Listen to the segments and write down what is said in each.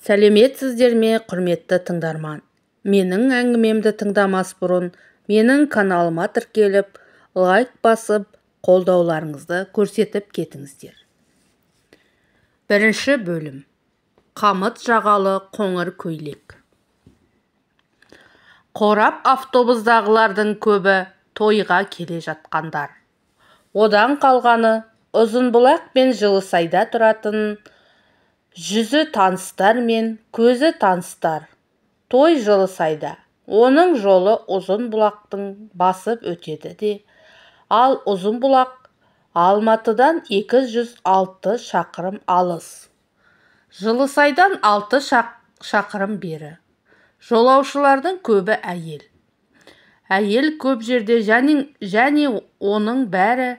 Сәлеметсіздер ме, құрметті тыңдарман? Менің әңгімемді тыңдамас бұрын менің каналыма тіркеліп, лайк басып, қолдауларыңызды көрсетіп кетіңіздер. Бірінші бөлім. Қамыт жағалы қоңыр көйлек. Қорап автобустағылардың көбі тойға келе жатқандар. Одан қалғаны Ұзынбұлақ пен Жылысайда тұратын жүзі таныстар мен көзі таныстар. Той Жылысайда. Оның жолы Ұзынбұлақтың басып өтеді де, ал Ұзынбұлақ Алматыдан 206 шақырым алыс. Жылысайдан 6 шақырым бері. Жолаушылардың көбі әйел. Әйел көп жерде және оның бәрі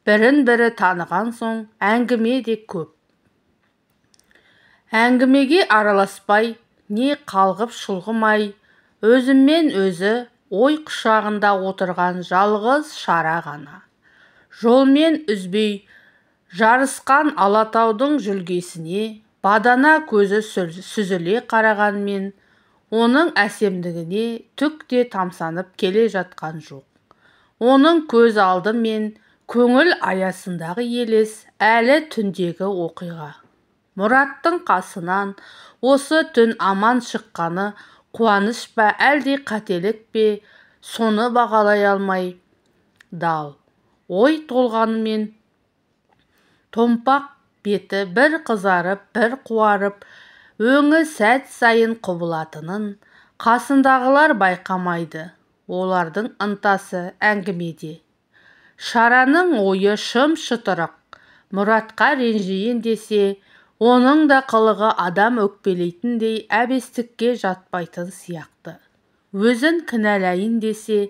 бірін-бірі таныған соң әңгіме де көп. Әңгімеге араласпай, не қалғып-шұлғымай, өзімен өзі ой құшағында отырған жалғыз Шара ғана. Жолмен үзбей жарысқан Алатаудың жүлгесіне бадана көзі сүзіле қарағанмен, оның әсемдігіне түк те тамсанып келе жатқан жоқ. Оның көз алды мен көңіл аясындағы елес әлі түндегі оқиға. Мұраттың қасынан осы түн аман шыққаны қуаныш па, әлде қателік пе, соны бағалай алмай дал. Ой толғанымен томпақ беті бір қызарып, бір қуарып, өңі сәт сайын құбылатынын қасындағылар байқамайды. Олардың ынтасы әңгімеде. Шараның ойы шым-шытырық. Мұратқа ренжиін десе, оның да қылығы адам өкпелейтіндей әбестікке жатпайтын сияқты. Өзін кінәлайын десе,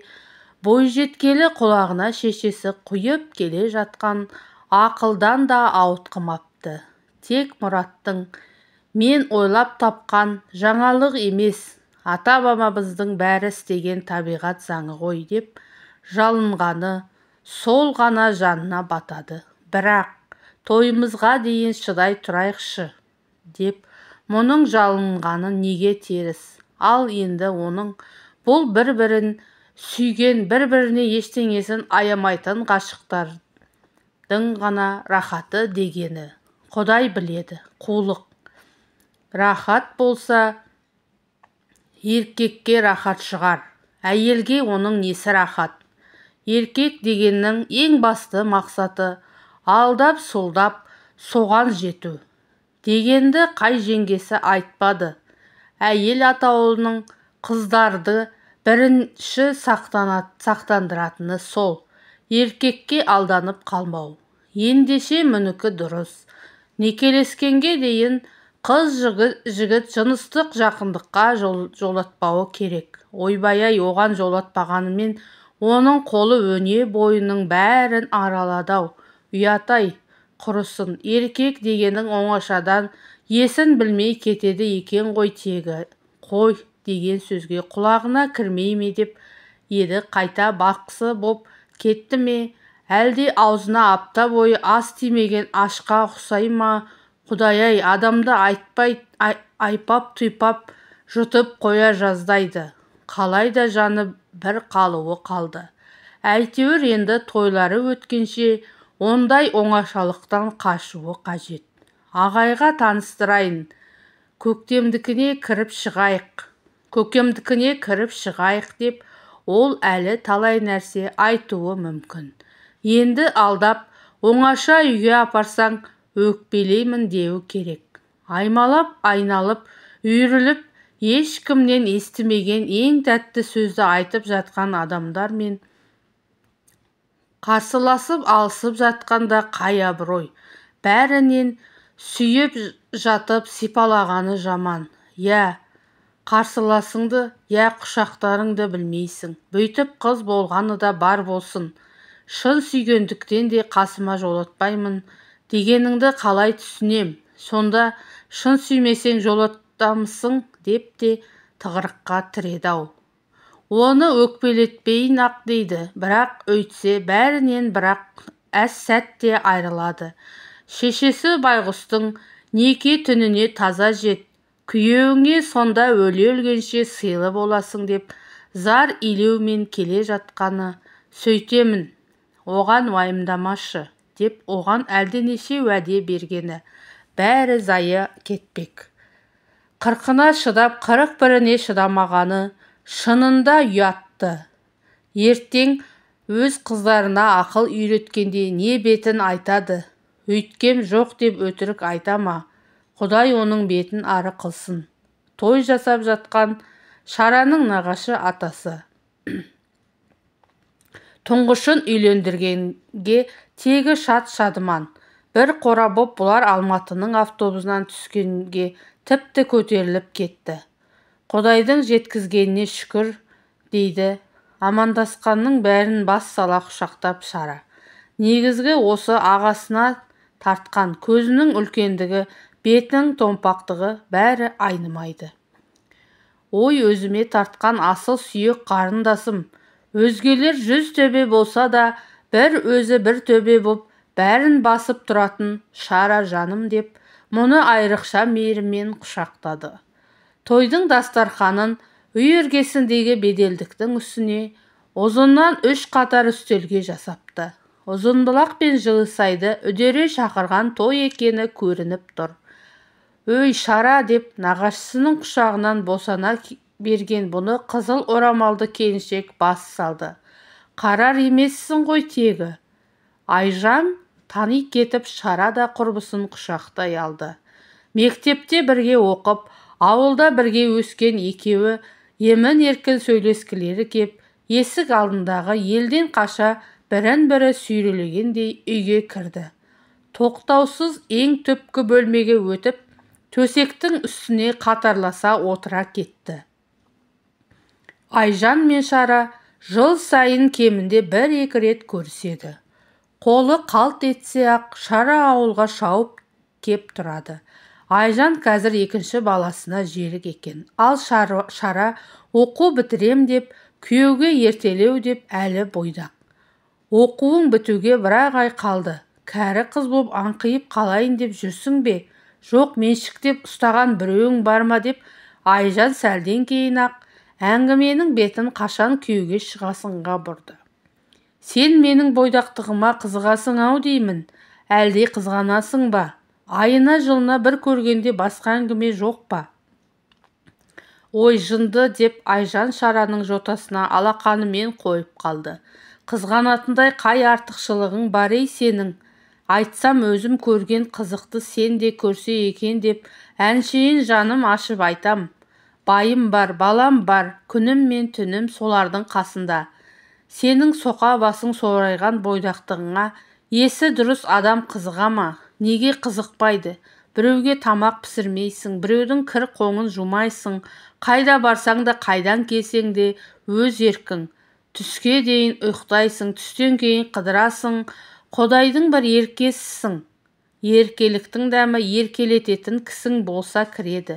бойжеткелі құлағына шешесі құйып келе жатқан ақылдан да ауытқымапты. Тек Мұраттың мен ойлап тапқан жаңалық емес, ата-бабамыздың бәрі істеген табиғат заңы ғой деп жалынғаны сол ғана жанына батады. Бірақ тойымызға дейін шыдай тұрайықшы деп мұның жалынғаны неге теріс? Ал енді оның бұл бір-бірін сүйген, бір-біріне ештеңесін аямайтын ғашықтардың ғана рахаты дегені. Құдай біледі, қулық. Рахат болса, еркекке рахат шығар. Әйелге оның несі рахат? Еркек дегеннің ең басты мақсаты алдап-сұлдап соған жету. Дегенді қай жеңгесі айтпады. Әйел атаулының қыздарды бірінші сақтандыратыны сол. Еркекке алданып қалмау. Ендеше мұнікі дұрыс. Некелескенге дейін қыз жігіт жыныстық жақындыққа жолатпауы керек. Ойбай-ай, оған жолатпағанымен оның қолы өне бойының бәрін аралады-ау. Ұят-ай, құрысын, еркек дегенің оңашадан есін білмей кетеді екен ғой тегі. Қой деген сөзге құлағына кірмей ме деп еді, қайта бақсы боп кетті ме, әлде аузына апта бойы ас тимеген ашқа ұқсай ма? Құдай-ай, адамды айтпай айпап-тұйпап жұтып қоя жаздайды. Қалай да жаны бір қалуы қалды. Әйтеуір енді тойлары өткенше ондай оңашалықтан қашуы қажет. Ағайға таныстырайын, көктемдікіне кіріп шығайық. Көкемдікіне кіріп шығайық деп ол әлі талай нәрсе айтуы мүмкін. Енді алдап, оңаша үйге апарсаң, өкпелеймін деуі керек. Аймалап, айналып, үйіріліп, ешкімнен естімеген ең тәтті сөзді айтып жатқан адамдармен қарсыласып алысып жатқанда қай абырой. Бәрінен сүйіп жатып сипалағаны жаман. Я қарсыласыңды, я құшақтарыңды білмейсің. Бүйтіп қыз болғаны да бар болсын. Шын сүйгендіктен де қасыма жолатпаймын дегеніңді қалай түсінем? Сонда шын сүймесең жолатамысың деп те тығырыққа тіреді-ау. Оны өкпелетпейін-ақ дейді, бірақ өйтсе бәрінен бірақ әз сәтте айырылады. Шешесі байғұстың неке түніне таза жет, Күйеуіңе сонда өле-өлгенше сыйлы боласың деп зар илеумен келе жатқаны. Сөйтемін, оған уайымдамашы деп оған әлденеше уәде бергені. Бәрі зая кетпек. 40-ына шыдап, 41-іне шыдамағаны шынында ұятты. Ертең өз қыздарына ақыл үйреткенде не бетін айтады? Өйткем жоқ деп өтірік айта ма? Құдай оның бетін ары қылсын. Той жасап жатқан Шараның нағашы атасы. Тұңғышын үйлендіргенге тегі шат-шадыман. Бір қора боп бұлар Алматының автобусынан түскенге тіпті көтеріліп кетті. Құдайдың жеткізгеніне шүкір, дейді. Амандасқанның бәрін бас сала құшақтап Шара. Негізгі осы ағасына тартқан көзінің үлкендігі, бетінің томпақтығы бәрі айнымайды. Ой, өзіме тартқан асыл сүйек қарындасым. Өзгелер 100 төбе болса да, бір өзі бір төбе боп, бәрін басып тұратын Шара жаным деп, мұны айрықша мейіріммен құшақтады. Тойдың дастарханын үй іргесіндегі беделдіктің үстіне ұзыннан 3 қатар үстелге жасапты. Ұзынбұлақ пен Жылысайды үдере шақырған той екені көрініп тұр. Өй, Шара деп нағашысының құшағынан босана берген бұны қызыл орамалды келіншек бас салды. Қарар емессің ғой тегі. Айжан тани кетіп Шара да құрбысын құшақтай алды. Мектепте бірге оқып, ауылда бірге өскен екеуі емін-еркін сөйлескілері кеп, есік алдындағы елден қаша бірін-бірі сүйрелегендей үйге кірді. Тоқтаусыз ең түпкі бөлмеге өтіп, төсектің үстіне қатарласа отыра кетті. Айжан мен Шара жыл сайын кемінде 1-2 рет көріседі. Қолы қалт етсе-ақ Шара ауылға шауып кеп тұрады. Айжан қазір екінші баласына жерік екен. Ал Шара оқу бітірем деп, күйеуге ертелеу деп әлі бойдақ. Оқуың бітуге бір-ақ ай қалды. Кәрі қыз боп аңқиып қалайын деп жүрсің бе? Жоқ, меншіктеп ұстаған біреуің бар ма деп Айжан сәлден кейін-ақ әңгіменің бетін қашан күйеуге шығасыңға бұрды. Сен менің бойдақтығыма қызығасың ау деймін, әлде қызғанасың ба? Айына жылына бір көргенде басқа әңгіме жоқ па? Ой, жынды деп Айжан Шараның жотасына алақанымен қойып қалды. Қызғанатындай қай артықшылығың бар ей сенің? Айтсам өзім көрген қызықты сен де көрсе екен деп әншейін жаным ашып айтам. Байым бар, балам бар, күнім мен түнім солардың қасында. Сенің соқа басың сорайған бойдақтығыңа есі дұрыс адам қызыға ма? Неге қызықпайды? Біреуге тамақ пісірмейсің, біреудің кір қоңын жумайсың, қайда барсаң да қайдан келсең де өз еркің. Түске дейін ұйықтайсың, түстен кейін қыдырасың, Құдайдың бір еркесісің. Еркеліктің дәмі еркелететін кісің болса кіреді.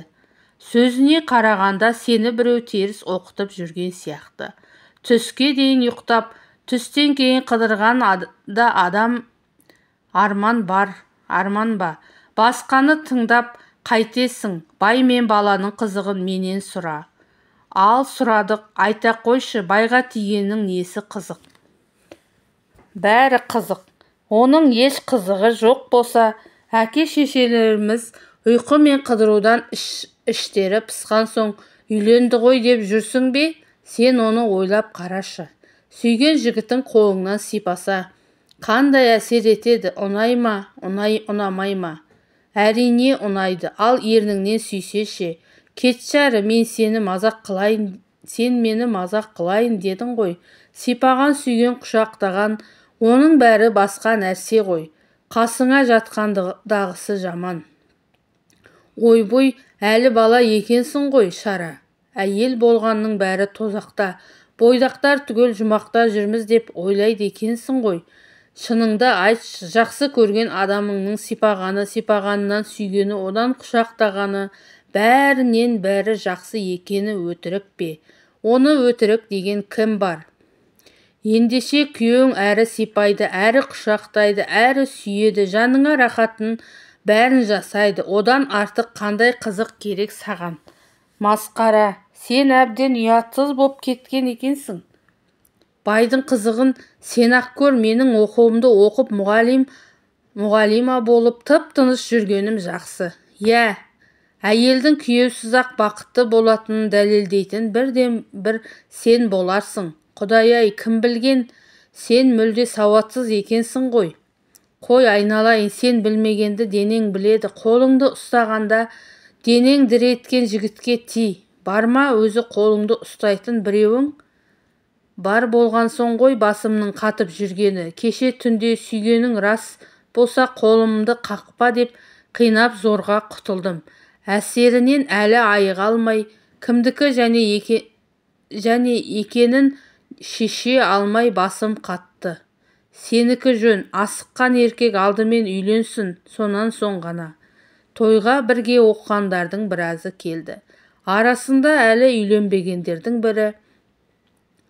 Сөзіне қарағанда сені біреу теріс оқытып жүрген сияқты. Түске дейін ұйықтап, түстен кейін қыдырған да адам арман бар, арман ба? Басқаны тыңдап қайтесің, бай мен баланың қызығын менен сұра. Ал сұрадық, айта қойшы, байға тигеннің несі қызық? Бәрі қызық. Оның еш қызығы жоқ болса, әке-шешелеріміз ұйқы мен қыдырудан іштері пысқан соң үйленді ғой деп жүрсің бе? Сен оны ойлап қарашы. Сүйген жігітің қолыңнан сипаса, қандай әсер етеді, ұнай ма, ұнамай ма? Әрине ұнайды, ал ерніңнен сүйсе ше? Кетші әрі, мен сені мазақ қылайын, сен мені мазақ қылайын дедің ғой. Сипаған, сүйген, құшақтаған, оның бәрі басқа нәрсе ғой. Қасыңа жатқандағысы жаман. Ойбой, әлі бала екенсің ғой, Шара. Әйел болғанның бәрі тозақта. Бойдақтар түгел жұмақта жүрміз деп ойлайды екенсің ғой. Шыныңды айт, жақсы көрген адамыңның сипағаны, сипағанынан сүйгені, одан құшақтағаны, бәрінен бәрі жақсы екені өтірік пе? Оны өтірік деген кім бар? Ендеше күйеуің әрі сипайды, әрі құшақтайды, әрі сүйеді, жаныңа рахатын Бәрін жасайды. Одан артық қандай қызық керек саған? Масқара, сен әбден ұятсыз боп кеткен екенсің. Байдың қызығын сен-ақ көр, менің оқуымды оқып мұғалима болып тып-тыныш жүргенім жақсы. Иә, әйелдің күйеусіз-ақ бақытты болатынын дәлелдейтін бірден бір сен боларсың. Құдай-ай, кім білген, сен мүлде сауатсыз екенсің ғой. Қой айналайын, сен білмегенді денең біледі. Қолыңды ұстағанда денең дір еткен жігітке ти. Барма өзі қолыңды ұстайтын біреуің? Бар болған соң ғой басымның қатып жүргені. Кеше түнде сүйгенің рас болса қолымды қақпа деп қинап зорға құтылдым. Әсерінен әлі айыға алмай, кімдікі және екенін шеше алмай басым қатты. Сенікі жөн, асыққан еркек алдымен үйленсін, сонан соң ғана. Тойға бірге оқығандардың біразы келді. Арасында әлі үйленбегендердің бірі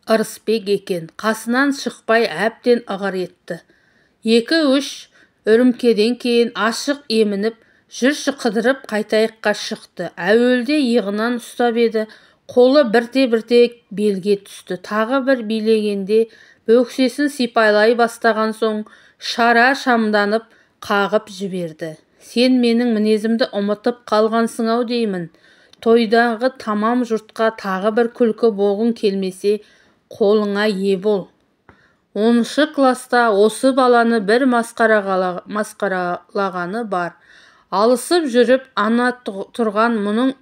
Ырысбек екен. Қасынан шықпай әбден ығыр етті. 2-3 үрімкеден кейін ашық емініп, жүрші қыдырып қайтайыққа шықты. Әуелде иығынан ұстап еді, қолы бірте-бірте белге түсті. Тағы бір билегенде бөксесін сипайлай бастаған соң Шара шамданып қағып жіберді. Сен менің мінезімді ұмытып қалғансың-ау деймін. Тойдағы тамам жұртқа тағы бір күлкі болғың келмесе, қолыңа ие бол. 10 класста осы баланы бір масқаралағаны бар. Алысып жүріп ана тұрған мұның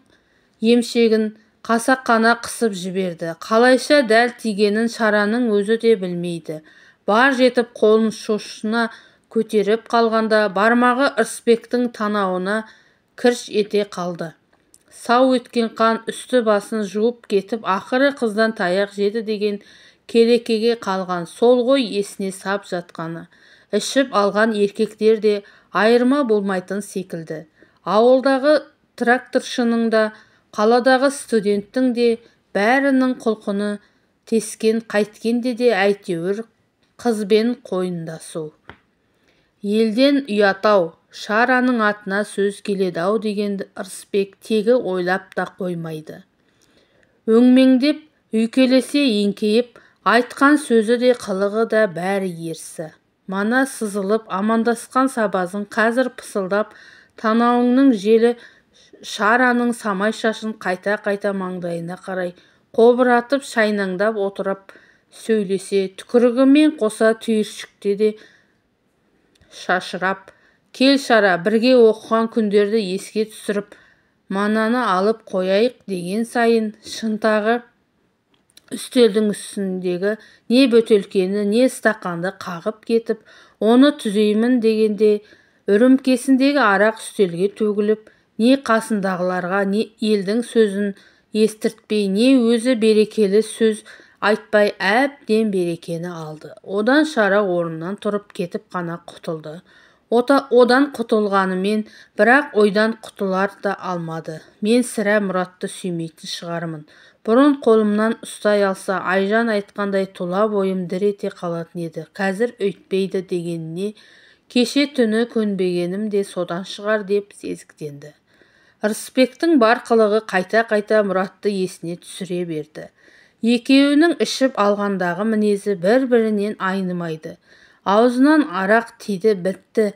емшегін қасақана қысып жіберді. Қалайша дәл тигенін Шараның өзі де білмейді. Бар жетіп қолын шошына көтеріп қалғанда бармағы Ырысбектің танауына кірш ете қалды. Сау өткен қан үсті басын жуып кетіп, ақыры қыздан таяқ жеді деген келекеге қалған сол ғой есіне сап жатқаны. Ішіп алған еркектер де айырма болмайтын секілді. Ауылдағы тракторшының да, қаладағы студенттің де бәрінің құлқыны тескен қайткенде де әйтеуір қызбен қойындасу. Елден ұятау, Шараның атына сөз келеді-ау дегенді Ырысбек тегі ойлап та қоймайды. Өңмеңдеп, үйкелесе еңкейіп, айтқан сөзі де қылығы да бәрі ерсі. Мана сызылып амандасқан сабазың қазір пысылдап, танауыңның желі Шараның самай шашын қайта-қайта маңдайына қарай қобыратып шайнаңдап отырып сөйлесе, түкірігімен қоса түйіршікте де шашырап, кел Шара, бірге оқыған күндерді еске түсіріп, мананы алып қояйық деген сайын шынтағы үстелдің үстіндегі не бөтелкені, не стақанды қағып кетіп, оны түзеймін дегенде үрімкесіндегі арақ үстелге төгіліп, не қасындағыларға, не елдің сөзін естіртпей, не өзі берекелі сөз айтпай әбден берекені алды. Одан Шара орнынан тұрып кетіп қана құтылды. Одан құтылғанымен, бірақ ойдан құтылар да алмады. Мен сірә Мұратты сүймейтін шығармын. Бұрын қолымнан ұстай алса, Айжан айтқандай тұла бойым дір ете қалатын еді. Қазір өйтпейді дегеніне кеше түні көнбегенім де содан шығар деп сезіктенді. Ырысбектің бар қылығы қайта-қайта Мұратты есіне түсіре берді. Екеуінің ішіп алғандағы мінезі бір-бірінен айнымайды. Аузынан арақ тиді бітті.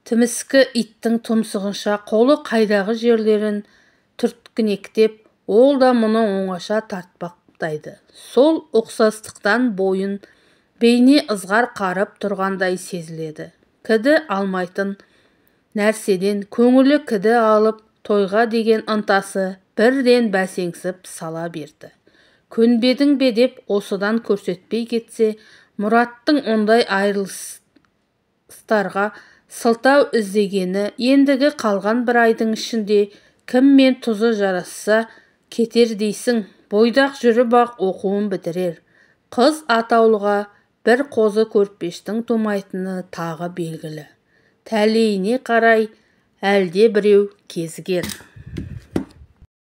Тіміскі иттің тұмсығынша қолы қайдағы жерлерін түрткінектеп, ол да мұны оңаша тартпақтайды. Сол ұқсастықтан бойын бейне ызғар қарып тұрғандай сезіледі. Кіді алмайтын нәрседен көңілі кіді алып, тойға деген ынтасы бірден бәсеңсіп сала берді. Көнбедің бе деп осыдан көрсетпей кетсе, Мұраттың ондай айырылыстарға сылтау іздегені ендігі қалған бір айдың ішінде кіммен тұзы жарасса кетер дейсің, бойдақ жүріп-ақ оқуын бітірер. Қыз атаулыға бір қозы көрпештің тумайтыны тағы белгілі. Тәлейіне қарай әлде біреу кезігер.